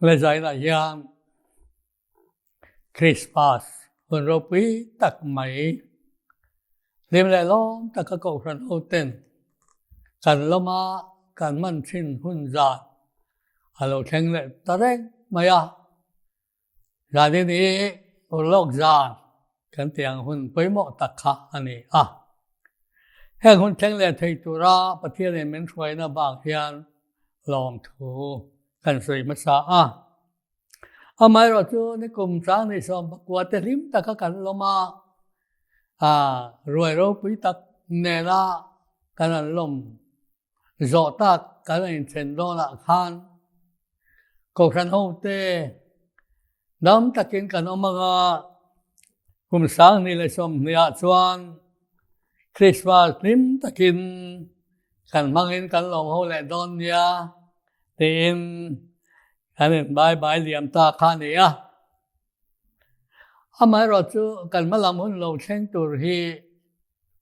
Lezainah hian Krismas hun ropui tak mai hlim leh lawm taka Kohhran hoten kan lawma kan hman thin hun zan a lo thleng leh ta reng mai a. Zanin hi urlawk zan kan tih ang hun pawimawh tak kha a ni a. Heng hun thleng leh thei tura Pathianin min hruaina bak hian lawmthu kan sawi hmasa a. Amaherawh chu nikum chang ni 19 te hlim taka kan lawm a, ruai ropui tak nena kan an lawm zawh tak kan a inthen dawnah khan Kohhran hote dam takin kan awm ang a, kum 2020 ah chuan Krismas hlim takin kan hmangin kan lawm ho leh dawn nia tiin kan inbai bai liam ta kha a ni a. Amaherawh chu kan hmalam hun lo thleng tur hi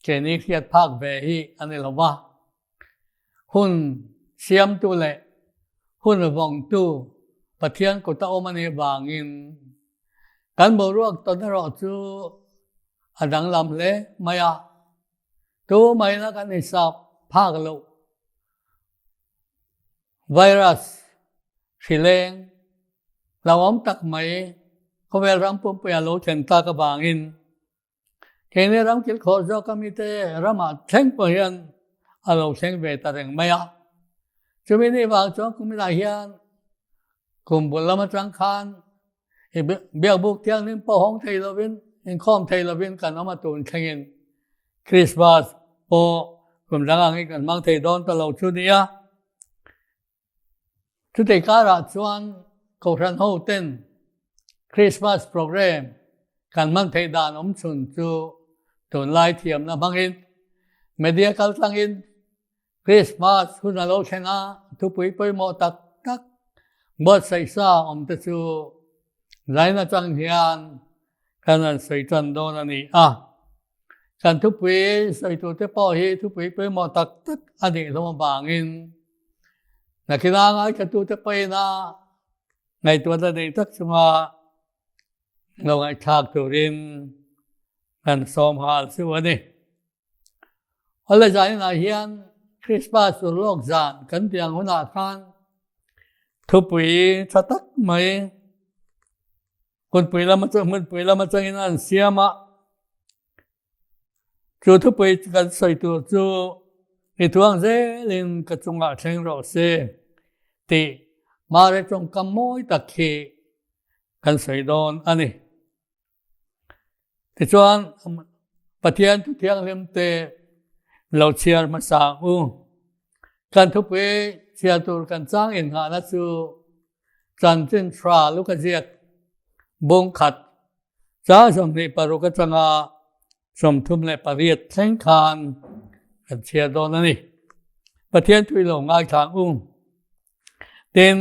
keini hriat phak ve hi a ni lo va. Hun siamtu leh hun vawngtu Pathian kut a awm a nih vangin kan boruak tawn erawh chu a danglam hle mai a. Tu maina kan hisap phak loh Virus hrileng hlauhawm tak mai khawvel ram pumpuia lo thlen tak avangin keini ram kilkhawr zawk a mite ramah thleng pawh hian a lo thleng ve ta reng mai a. Chumi ni vang chuan kuminah hian kum bul lam atang khan i biakbuk thianghlim pawh hawng thei lovin inkhawm thei lovin kan awm a tun thlengin Christmas pawh kum dang angin kan hmang thei dawn ta lo chu nia. Chutei karah chuan Kohhran ho ten Christmas program kan hman theih dan awm chhun chu tunlai thiamna hmangin media kaltlangin Christmas hun a lo thlen a, thupui pawimawh tak tak buatsaih sa awm te chu line atang hian kan han sawi tan dawn a ni a. Kan thupui sawitute pawh hi thupui pawimawh tak tak a nih hlawm avangin nakinah ngaithlatute pawhin a ngaihtuahna nei tak chunga lo ngaihthlak turin kan sawm nghal chu a ni. Awle zaninah hian Krismas urlawk zan kan tih ang hunah khan thupui tha tak mai Hmunpui lam atang hmunpui lam atangin an siam a, chu thupui kan sawi tur chu i thuang zelin ka chungah thleng rawh se tih Mare tawngkam mawi tak hi kan sawi dawn a ni. Tichuan Pathian thu thianghlim te lo chhiar hmasa ang u. Kan thupui chhiar tur kan chang innghahna chu Chanchin Thra Luka ziak bung khat cha 26 atanga 38 thleng khan kan chhiar dawn a ni. Pathian thui lo ngaithla ang u. Tin,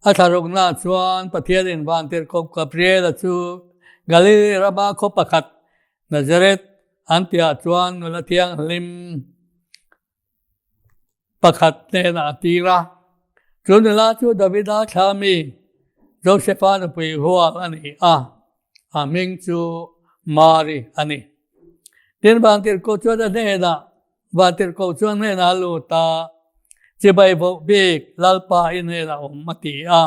a thlarukna chuan Pathianin Vantirhkoh Gabriela chu Galili rama khaw pakhat Nazareth an tihah chuan nula thianghlim pakhat hnenah a tir a. Chu nula chu Davida thla mi Josefa nupui hual a ni a, a hming chu Mari a ni. Tin, Vantirhkoh chuan a hnenah Vantirhkoh chuan hnenah a lut a, Chibai voh bik Lalpa i hnenah awm a ti a.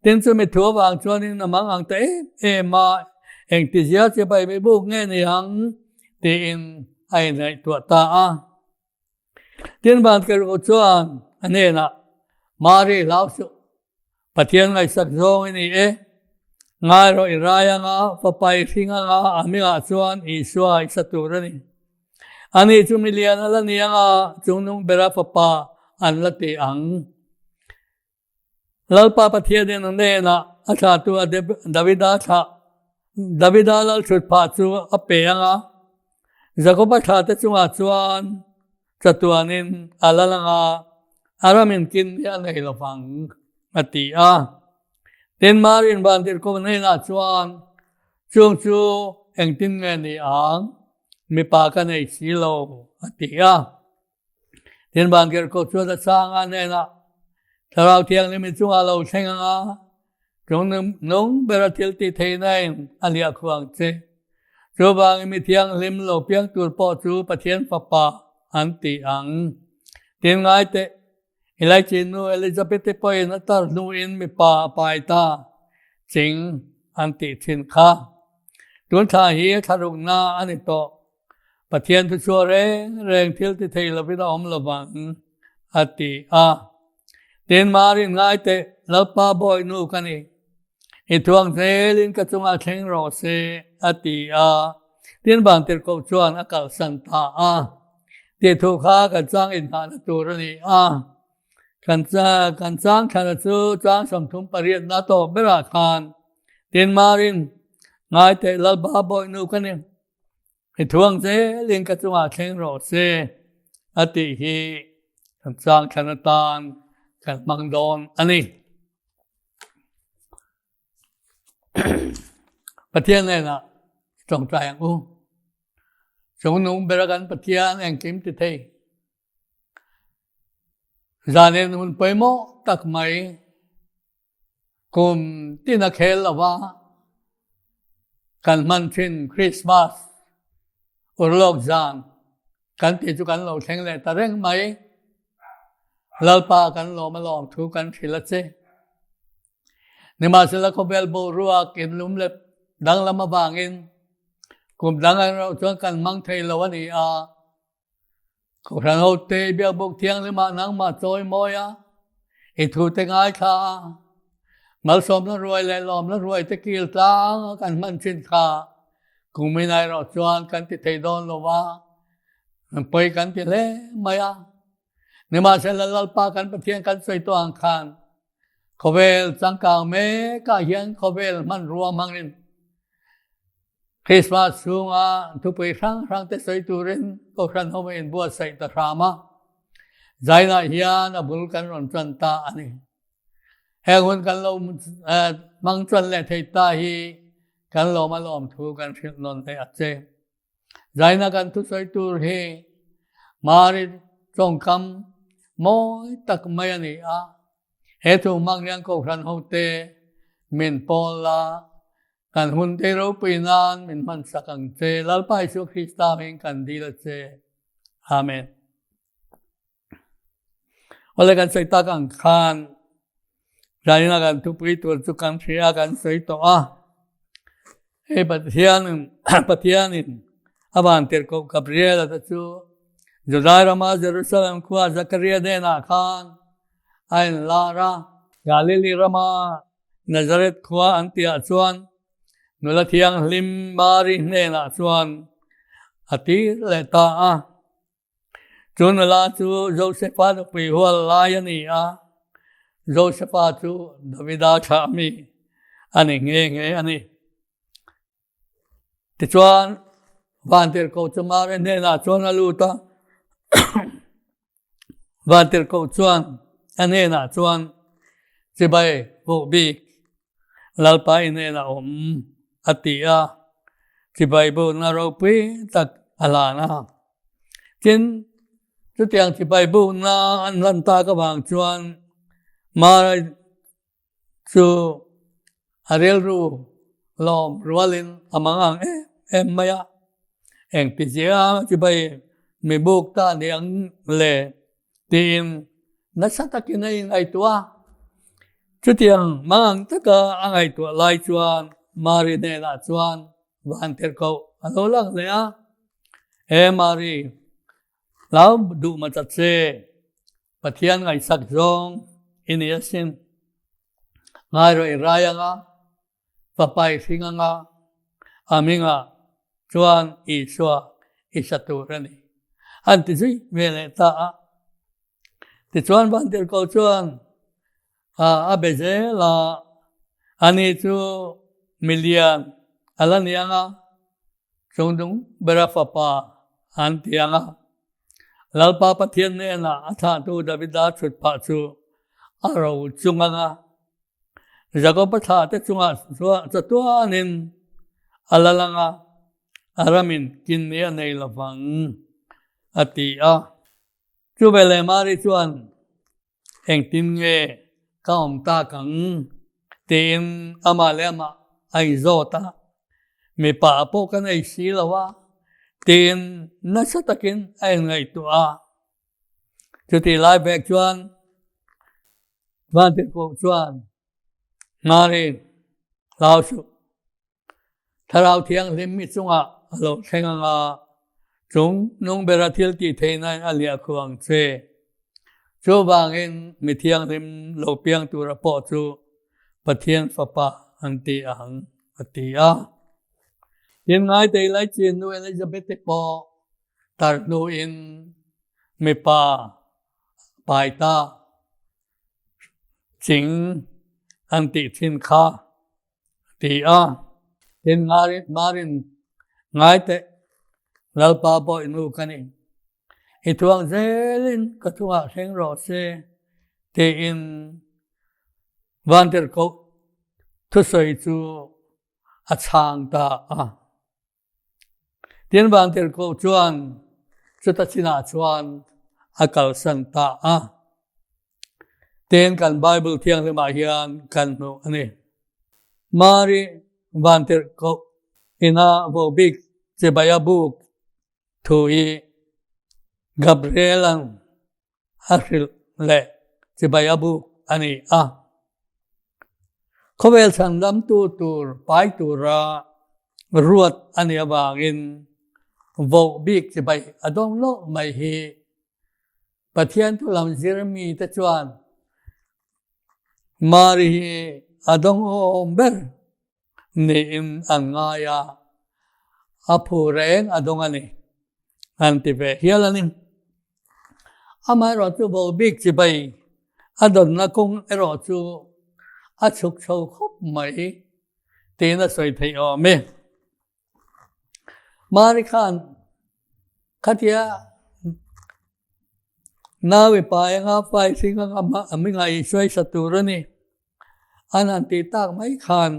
Tin chumi thu avang chuanin a mang ang ta em em a, engtizia chibai mi buk nge ni ang tiin a inngaihtuah ta a. Tin Vantirhkoh chuan a hnenah, Mari hlau suh, Pathian ngaihsak zawng i ni e. Ngai rawh i rai anga, fapa i hring anga, a hmingah chuan Isua i sa tur a ni. Ani chu milian a la ni anga, chungnung bera fapa an la ti ang. Lalpa Pathianin a hnenah a thlahtu a Davida thlah, Davida lalthut phah chu a pe anga, Jakoba thlahte chungah chuan Chatuanin a lal anga a ram inkin hi a nei lovang, a ti a. Tin, Marin Vantirhkoh hnenah chuan, Chung chu engtin nge ni ang? Mipa ka nei si lo, a ti a. Tin, Vantirhkoh chuan a changa hnenah, Thlarau Thianghlim i chungah lo thleng anga chung nung bera thil tih theihnain a hliah khuh ang che. Chuvangin mi thianghlim lo piang tur pawh chu Pathian Fapa an ti ang. Tin ngai teh, Elijah nu Elizabeth-i pawhin a tar hnuin mipa a pai ta ching an tih thin kha. Tun thla hi thlarukna a ni tawh. Pathian thuchhuah reng reng thil ti thei lovin a awm lovang, a ti a. Tin, Marin ngai teh, Lalpa bawihnu ka ni. I thuang zelin ka chungah thleng rawh se, a ti a. Tin, Vantirhkoh chuan a kalsan ta a. Tih thu kha kan chang inhahna tur a ni a. Kan kan chang thlana chu chang 30 pariatna tawp berah khan Tin, Marin ngai teh, Lalpa bawihnu ka ni. I thuang zelin ka chungah thleng rawh se a tih hi kan chang thlan atan kan hmang dawn a ni. Pathian hnenah i tawngtai ang u. Chungnung bera kan Pathian engkim ti thei. Zanin hun pawimawh tak mai kum tin a khel lova kan hman thin Christmas urlawk zan kan tih chu kan lo thleng leh ta reng mai. Lalpa kan lawm a lawm thu kan hrilh a che. Nimahsela khawvel boruak inlum leh danglam avangin kum dang erawh chuan kan hmang thei lo a ni a. Kohhran hote biakbuk thianghlimah nangmah chawi mawi a, i thute ngaithla a, malsawmna ruai leh lawmna ruai te kil tlang a kan hman thin kha kumin erawh chuan kan ti thei dawn lo va, pawi kan ti hle mai a. Nimahsela Lalpa kan Pathian kan sawi tawh ang khan khawvel changkang mekah hian khawvel hmanrua hmangin Christmas chhunga thupui hrang hrang te sawi turin Kohhran ho in buatsaih ta hram a, zainah hian a bul kan rawn tan ta a ni. Heng hun kan lo hmang tan leh thei ta hi kan lawm a lawm thu kan hrilh nawn leh a che. Zaina kan thusawi tur hi Mari tawngkam mawi tak mai a ni a, he thu hmang hian Kohhran hote min pawl la, Kan hun te ropui nan min hmansak ang che, Lalpa Isua Krista hming kan dil a che. Amen. Awle kan sawi tak ang khan zanin kan thupui tur chu kan hria kan sawi tawh a. Hei Pathian Pathianin a van tirhkoh Gabriel te chu Judai rama Jerusalem khua Zakaria hnenah khan a inlar a. Galili rama Nazareth khua an tihah chuan nula thianghlim Mari hnenah chuan a tir leh ta a. Chu nula chu Josefa nupui hual lai a ni a, Josefa chu Davida thlah mi a ni nghe nghe a ni. Tichuan, Vantirhkoh chu Mari hnenah chuan a lut a, Vantirhkoh chuan a hnenah chuan, Chibai vawh bik, Lalpa i hnenah awm, a ti a, chibai bukna ropui tak a hlan a. Tin, chutiang chibai bukna an hlan tak avang chuan Mari Chu a rilru lawm rualin a mang ang em em mai a, engti zia chibai mi buk ta ni ang le tiin nasa takin a inngaihtuah a. Chutiang mang ang taka a ngaihtuah lai chuan Mari hnenah chuan Vantirhkoh a lo lang leh a, He Mari, hlau duh hmasa che, Pathian ngaihsak zawng i ni asin. Ngai rawh i rai anga, fapa i hring anga, a hmingah chuan Isua i sa tur a ni. An ti zui ve leh ta a. Tichuan Vantirhkoh chuan a be zel a, ani chu milian a la ni anga, Chungdung bera fapa an ti ang a, Lalpa Pathian hnenah a thlahtu Davida chhut phah chu a ro chung ang a, Jakoba thlahte chungah chatuanin a lal ang a, a ramin kinni a nei lo vang, a ti a. Chuveleh Mari chuan. Engtin nge ka awm tak ang? tiin amah leh amah a inzawt a. Mipa pawh ka nei si lo a, tiin nasa takin a inngaihtuah a. Chutih lai vek chuan Vantirhkoh chuan, Mari, hlau suh. Thlarau Thianghlim mi chungah a lo thleng ang a, chung nung bera thil tih theihnain a liah khuh ang che. Chuvangin mi thianghlim lo piang tura pawh chu Pathian Fapa an ti ang, a ti a. Tin, ngaitei laichin nu Elizabeth-i pawh tar hnuin mipa pai ta ching an tih thin kha a ti a. Tin, Marin, Ngai teh, Lalpa pawh i nu ka ni. I thuang zelin ka chungah thleng rawh se, tiin Vantirhkoh thusawi chu a chhang ta a. Tin, Vantirhkoh chuan chuta chinah chuan a kalsan ta a. Tin, kan Bible thianghlimah hian kan hmuh a ni. Mari Vantirhkoh ina vohbik chibai a buk thu hi Gabriel-a'n a hrilh leh chibai a buk a ni a. Khawvel chhandamtu tur pai tura ruat a nih avangin voh bik chibai a dawng loh mai hi Pathian thu lam zir mite chuan Mari hi a dawngawm ber niin an ngai a, a phu reng a dawng a ni an ti ve hial a ni. Amaherawhchu vohbik chibai a dawnna kawng erawh chu a chhuk chho khawp mai tiin a sawi theih awm e. Mari khan khatia nau i pai anga pai hring anga a hmingah i hruaisa tur a ni. An han tih tak mai khan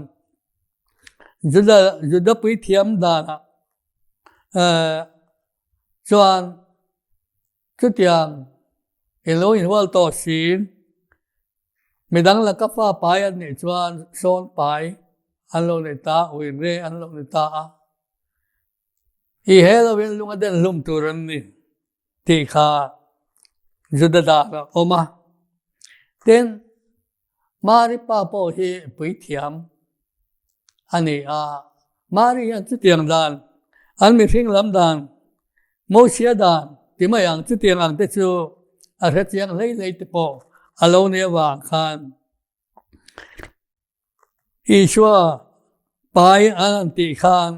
Juda Juda puithiam danah chuan Chutiang i lo inhual tawh si, midang laka fa pai an nih chuan sawn pai an lo ni ta, uire an lo ni ta a. I he lovin lung a den hlum tur an ni tih kha Juda dan a awm a. Tin, Mari pa pawh hi puithiam a ni a, Mari hian chutiang dan, an mihring lam dan, Mosia dan ti mai ang chutiang ang te chu a hrechiang hlei hlei te pawh a lo ni avang khan Isua pai an han tih khan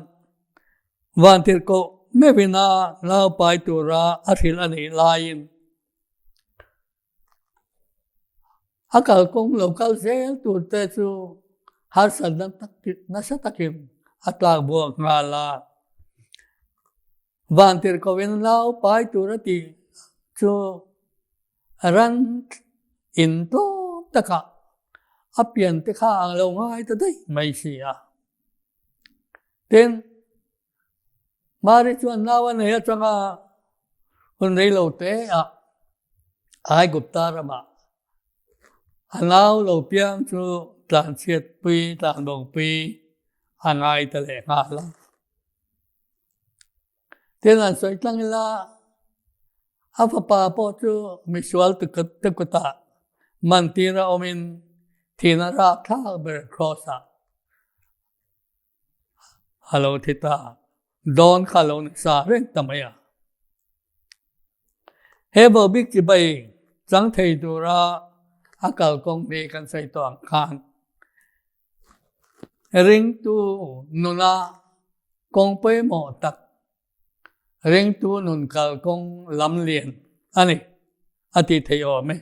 Vantirhkoh meuhin a nau pai tura a hrilh a nih laiin A kalkawng lo kal zel tur te chu harsatna nasa takin a tlak buak nghal a. Vantirhkohin nau pai tur a tih chu ran in tlawm takah a pian te kha a lo ngai ta daih mai si a. Tin, Mari chuan nau a nei atanga hun rei lo te ah Aigupta ramah a nau lo piang chu tlanchhiatpui, tlanbawngpui a ngai ta leh nghal a. Tin an sawi tlang ila a fapa pawh chu misual te kutah mantir a awmin thihna rapthlak ber Kraws ah A lo thi ta, dawn kha a lo ni sa reng ta mai a. He vohbik chibai chang thei tura a kalkawng hi kan sawi tawh ang khan ringtu nuna kawng pawimawh tak, ringtu nun kalkawng lamlian a ni a tih theih awm e.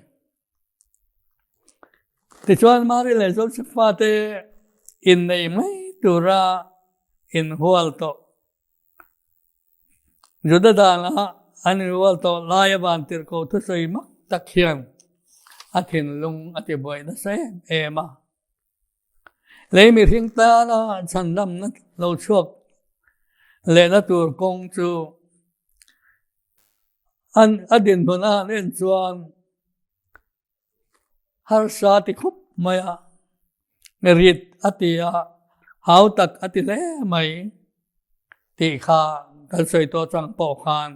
Tichuan Mari leh Josefa te innei mai tura inhual tawh. Juda dana an inhual tawh laia vantirhkoh thusawi mak tak hian a thinlung a tibuai nasa em em a. Lei mihring tana chhandamna lo chhuak lehna tur kawng chu An a dinhmun a han en chuan Harsa ti khup mai a, rit a ti a, hau tak a ti hle mai tih kha kan sawi tawh chang pawh khan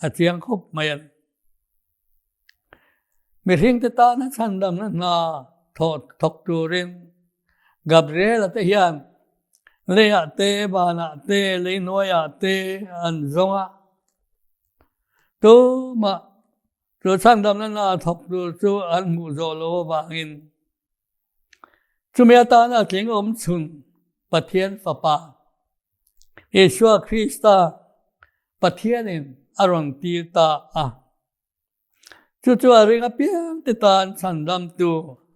a chiang khawp mai a ni. Mihringte tana chhandamna hna thawk turin Gabriela te hian leiah te, vanah te, leihnuaiah te an zawng a, tumah Chu chhandamna hna thawk tur chu an hmuh zawh lo avangin chumi atana tling awm chhun Pathian Fapa Isua Krista Pathianin a rawn tir ta a. Chu chu a ring apiang te tan chhandamtu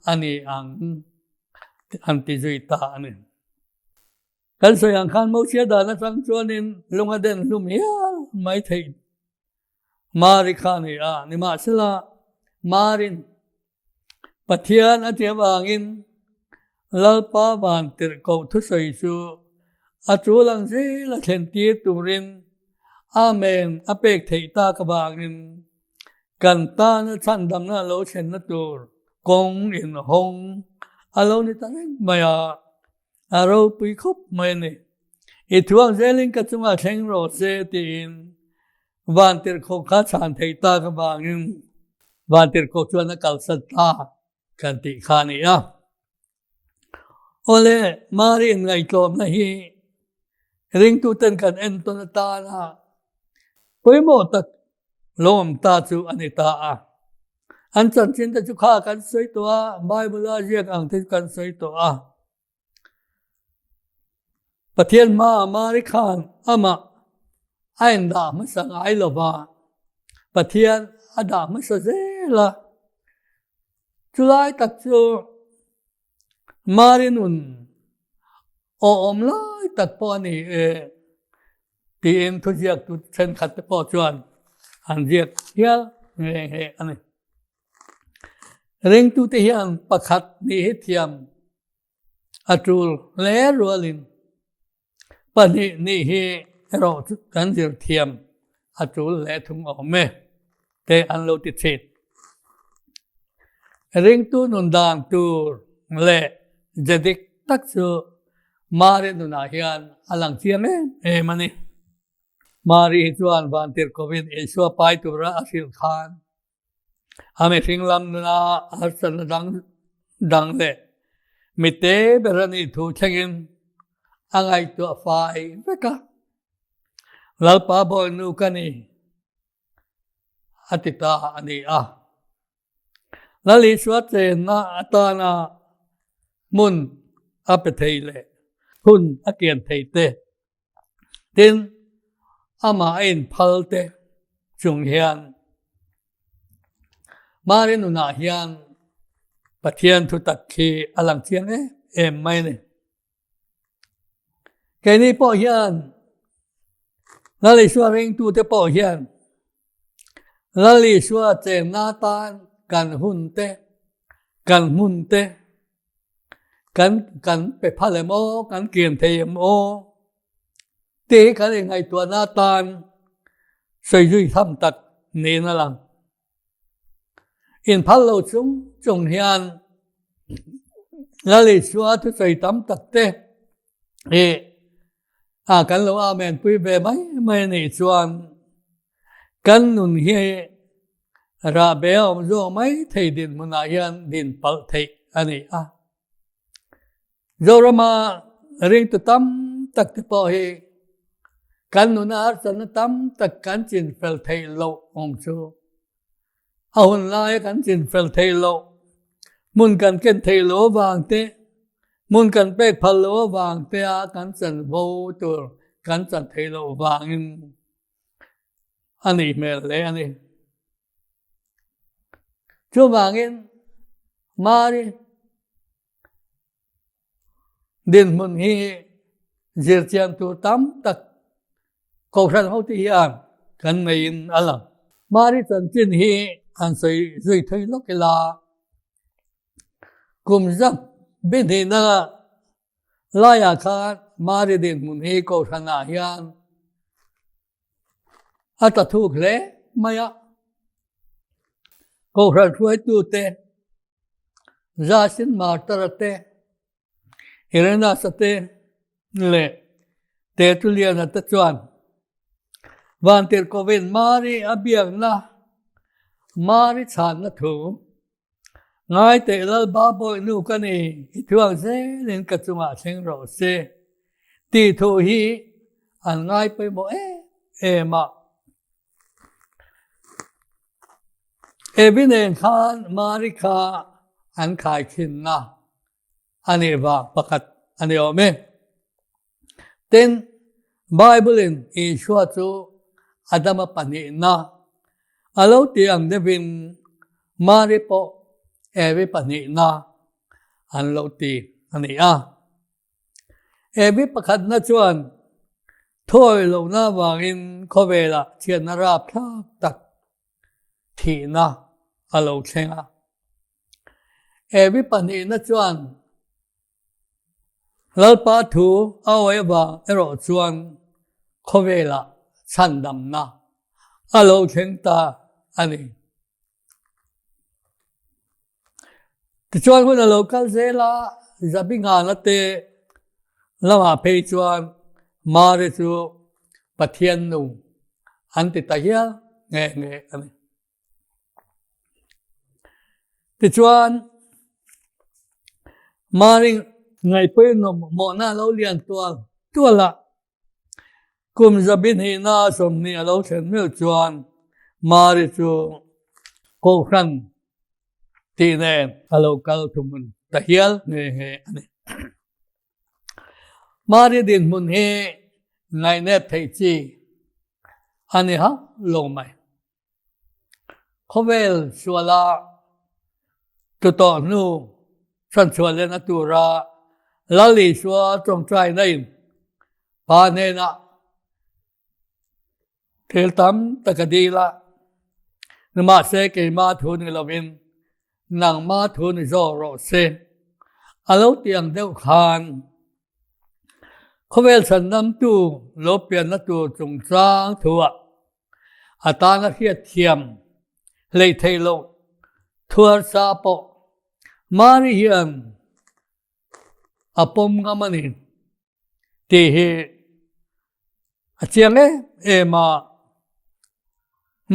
a ni ang an ti zui ta a ni. Kan sawi ang khan Mosia dan atang chuanin lung a den hlum hial mai theih Mari kha a ni a, nimahsela Marin Pathian a ti avangin Lalpa van tirhkoh thusawi chu a tul ang zel a thlen tir turin Amen a pek theih tak avangin kan tana chhandamna a lo thlenna tur kawng inhawng a lo ni ta reng mai a. A ropui khawp mai a ni. I thuang zelin ka chungah thleng rawh se tiin vantirhkoh kha chhan theih tak avangin vantirhkoh chuan a kalsan ta kan tih kha a ni a. Awle, Mari inngaihtlawmna hi ringtuten kan entawn atana pawimawh tak lo awm ta chu a ni ta a. An chanchin te chu kha kan sawi tawh a, Bible a ziak ang te chu kan sawi tawh a. Pathian hmaah Mari khan amah a indah hmasa ngai lo va, Pathian a dah hmasa zel a. Chulai tak chu Mari nun awhawm lai tak pawh a ni e. Tiin thuziaktu thenkhat te pawh chuan an ziak hial nghe nghe a ni. Ringtute hian pakhat nih hi thiam a tul hle rualin pahnih nih hi erawh chu kan zir thiam a tul hle thung awm e te an lo ti thin. Ringtu nun dan tur leh ze dik tak chu Mari nunah hian a lang chiang em em a ni. Mari hi chuan vantirhkovin Isua pai tura a hrilh khan a mihring lam nuna harsatna dang dang leh mite ber a nih thu thlengin a ngaihtuah fai vek a. Lalpa Bawlnu ka ni a ti ta a ni a. Lal Isua chenna atana hmun a pe thei leh hun a kian thei te, tin amah a inphal te chung hian Mari nunah hian Pathian thutak khi a lang chiang em em mai a ni. Keini pawh hian Lal Isua ringtute pawh hian Lal Isua chenna atan kan hun te, kan hmun te kan kan pe phal em aw, kan kian thei em aw tih hi kan inngaihtuahna atan sawi zui tham tak niin a lang. Inphal lo chung chung hian Lal Isua thusawi tam tak te hi a kan lo amen pui ve mai mai a nih chuan kan nun hi rahbe a awm zawk mai thei dinhmunah hian din palh theih a ni a. Zorama ringtu tam tak te pawh hi kan nuna harsatna tam tak kan chinfel theih loh awm chu a hun laia kan chinfel theih loh, hmun kan ken theih loh avang te, hmun kan pek phal loh avang te a kan chanvo tur kan chan theih loh vangin a nih hmel hle a ni. Chuvangin Mari dinhmun hi zirchian tur tam tak Kohhran hote hian kan neiin a lang. Mari chanchin hi han sawi zui thei lawk ila, kum zap bihnihna laiah khan Mari dinhmun hi Kohhranah hian A tla thuk hle mai a, Kohhran hruaitute. Justin Martyr-a te, Irenaeus-a te leh Tertullian-a te chuan Vantirhkovin Mari a biakna, Mari chhanna thu, Ngai teh Lalpa bawihnu ka ni, i thuak zelin ka chungah thleng rawh se, tih thu hi an ngai pawimawh em em a. Evi nen khan Mari kha an khaikhinna a nih vang pakhat a ni awm e. Tin, Bible-in Isua chu Adama pahnihna a lo tih ang deuhin Mari pawh Evi pahnihna an lo ti a ni a. Evi pakhatna chuan thuawih lohna avangin khawvelah chhiatna rapthlak tak thihna a lo thleng a. Evi pahnihna chuan Lalpa thu a awih avang erawh chuan khawvelah chhandamna a lo thleng ta a ni. Tichuan hun a lo kal zel a, Zabingana te lamah phei chuan Mari chu Pathian nu an ti ta hial nghe nghe a ni. Tichuan Mari ngaihpawimawhna a lo lian tual tual a, Kum zabi hnihna 20 a lo thlen meuh chuan Mari chu Kohhran tih nen a lo kal thuhmun ta hial nghe nghe a ni. Mari dinhmun hi ngaihnep theih chi a ni hauh lo mai. Khawvel suala tu tawh hnu chhanchhuah lehna tura Lal Isua tawngtaina in Pa hnenah thil tam tak a dil a, nimahse keimah thu ni lovin nangmah thu ni zawk rawh se a lo ti ang deuh khan khawvel chhandamtu lo pianna tur chungchang thuah A tana hriatthiam hleih theih loh thuarsa pawh Mari hian a pawm ngam a ni tih hi a chiang em em a.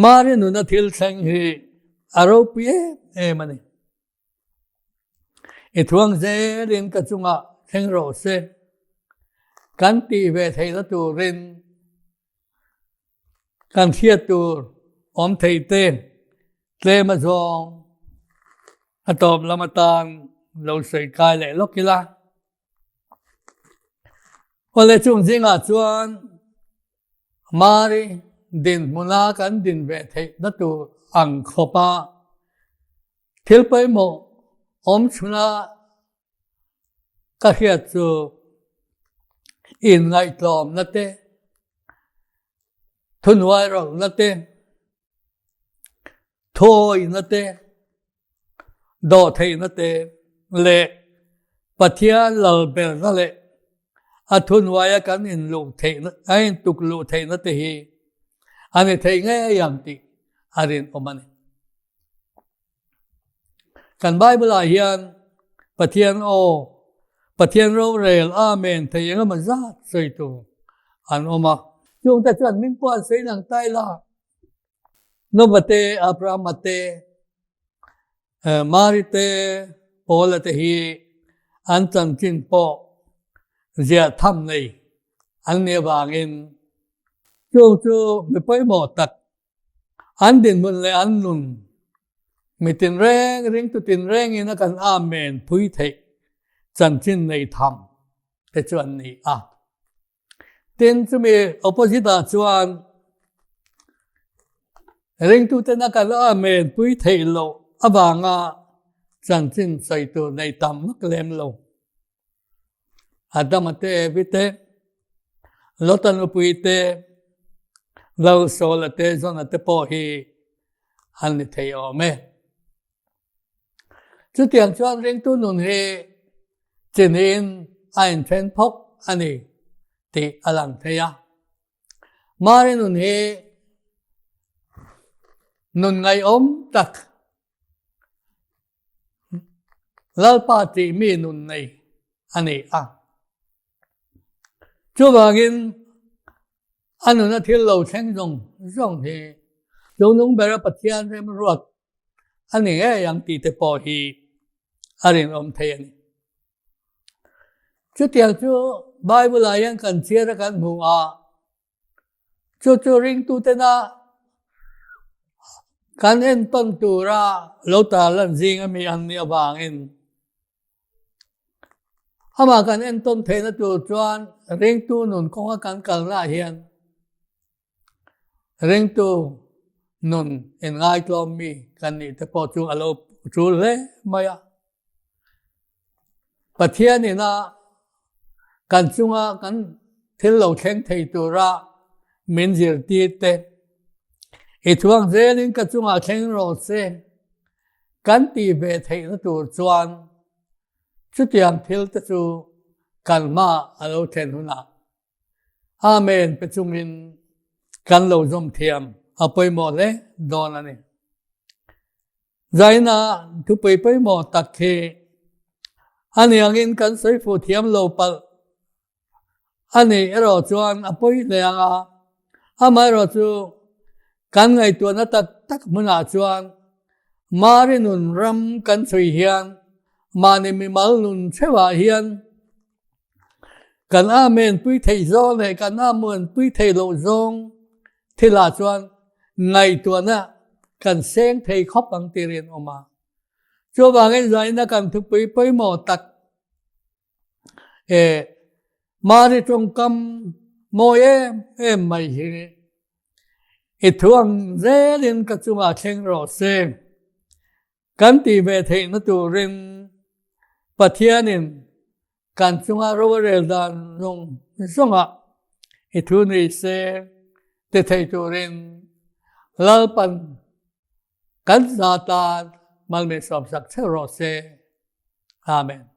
Mari nuna thil thleng hi a ropui em em a ni. I thuang zelin ka chungah thleng rawh se, kan tih ve theihna turin Kan hriat tur awm thei te tlem a zawng a tawp lam atan lo sawi kai leh lawk ila. Awle chung zingah chuan Mari dinhmuna kan din ve theihna tur ang khawpa thil pawimawh awm chhuna Ka hriat chu inngaihtlawmna te, thuhnuai rawlhna te, thuawihna te, dawhtheihna te leh Pathian lalberna leh a thuhnuaia kan inluh theihna, a intuk luh theihna te hi a ni thei ngei ang tih a rinawm a ni. Kan Bible ah hian Pathian aw, Pathian rorel Amen thei eng emaw zat sawi tur an awm a. Chungte chuan min pawh an sawi lang ta ila, Nova te, Abrahama te, Mari te, Paula te hi an chanchin pawh ziah tham nei an nih avangin chung chu mi pawimawh tak An dinhmun leh an nun mi tinreng, ringtu tinrengin a kan Amen phui theih chanchin nei tham te chu an ni a. Tin, chumi opposite ah chuan ringtu ten a kan Amen pui theih loh avanga chanchin sawi tur nei tam vak lem lo. Adama te, Evi te, Lota nupui te, Lalsawla te, Jona te pawh hi an ni thei awm e. Chutiang chuan ringtu nun hi chinin a inthen phawk a ni tih a lang thei a. Mari nun hi nun ngaihawm tak. Lalpa tih mi nun nei a ni a. Chuvangin a nuna thil lo thleng zawng zawng hi chungnung bera Pathian remruat a ni ngei ang tih te pawh hi a rinawm thei a ni. Chutiang chu Bible-ah hian kan chhiar a kan hmu a, chu chu ringtutena kan entawn tura lo tarlan zing ami an nih avangin amah kan entawn theihna tur chuan ringtu nun kawnga kan kalnaah hian Ringtu nun inngaihtlawm mi kan nih te pawh chu a lo tul hle mai a. Pathian ina kan chunga kan thil lo thleng thei tura min zirtir te, i thuang zelin ka chungah thleng rawh se kan tih ve theihna tur chuan chutiang thil te chu kan hmaah a lo thlen hunah Amen pe chungin kan lo zawm thiam a pawimawh hle dawn a ni. Zaina thupui pawimawh tak hi a niangin kan sawi fuh thiam lo palh a nih erawh chuan a pawi hle ang a, amaherawh chu kan ngaihtuahna tak tak hmunah chuan Mari nun ram kan chhui hian mahni mimal nun theuhah hian Kan Amen pui theih zawng leh kan Amuan pui theih loh zawng thilah chuan ngaihtuahna kan seng thei khawp ang tih rinawm a. Chuvangin zaina kan thupui pawimawh tak eh Mari tawngkam mawi em em mai hi i thu ang zelin ka chungah thleng rawh se. Kan tih ve theihna turin Pathianin kan chunga ro a rel dan zawng zawngah i thu ni se ti thei turin Lalpan kan za tan malmi sawmsak theuh rawh se. Amen.